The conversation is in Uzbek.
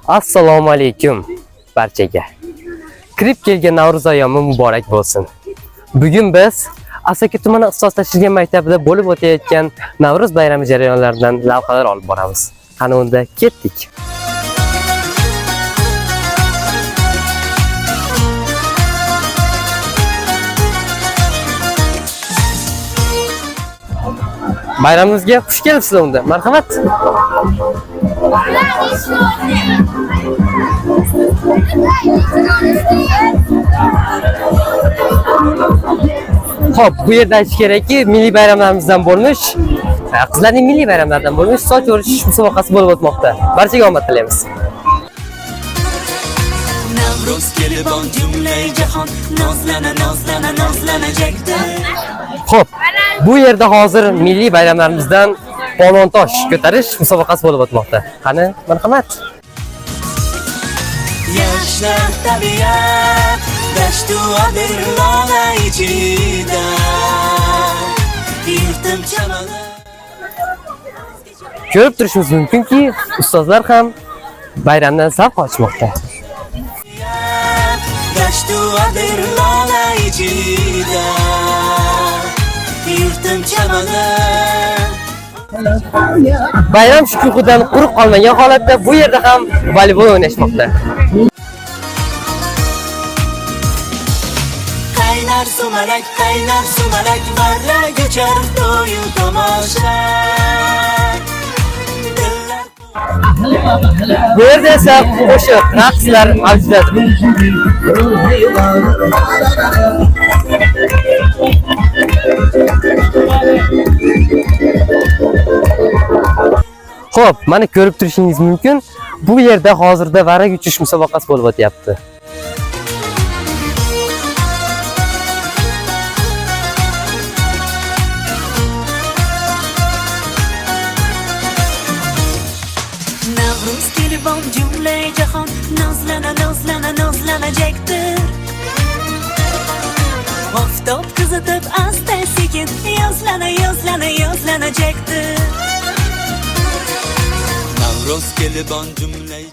Assalomu alaykum barchaga. Kirib kelgan Navro'z ayyomi muborak bo'lsin. Bugun biz Asaka tumani ixtisoslashtirilgan maktabida bo'lib o'tayotgan Navro'z bayrami jarayonlaridan lavhalar olib boramiz. Qani unda ketdik. Bayramimizga xush kelibsizlar unda. Marhamat. Xo'p, bu yerda aytish kerakki, milliy bayramlarimizdan bo'lmish, qizlarning milliy bayramlaridan bo'lmish soch o'rish musobaqasi bo'lib o'tmoqda. Barchaga omad tilaymiz. Navruz kelib on jumlay jahon nozlana nozlana nozlanajakdir. Xo'p, bu yerda hozir milliy bayramlarimizdan polvontosh ko'tarish musobaqasi bo'lib o'tmoqda. Qani, marhamat. Yashnar tabiat dashtu adir lola ichida yurtim chamani. Ko'rib turishimiz mumkinki, ustozlar ham bayramdan zavq olishmoqda. Dashtu adir lola ichida yurtim chamani. Bayram shukuhidan quruq qolmagan holatda bu yerda ham voleybol o'ynashmoqda. Qaynar sumalak, qaynar sumalak, varra ko'char to'yu tomosha. Dillar Bu yerda esa qo'shiq, raqslar avjidadir. Xo'p, mana ko'rib turishingiz mumkin, bu yerda hozirda varrak uchish musobaqasi bo'lib o'tyapti. Navruz kelib on jumla jahon nozlana nozlana nozlanajakdir. Oftob qizitib asta sekin yozlana yozlana yozlanajakdir. Navro'z kelib on jumlay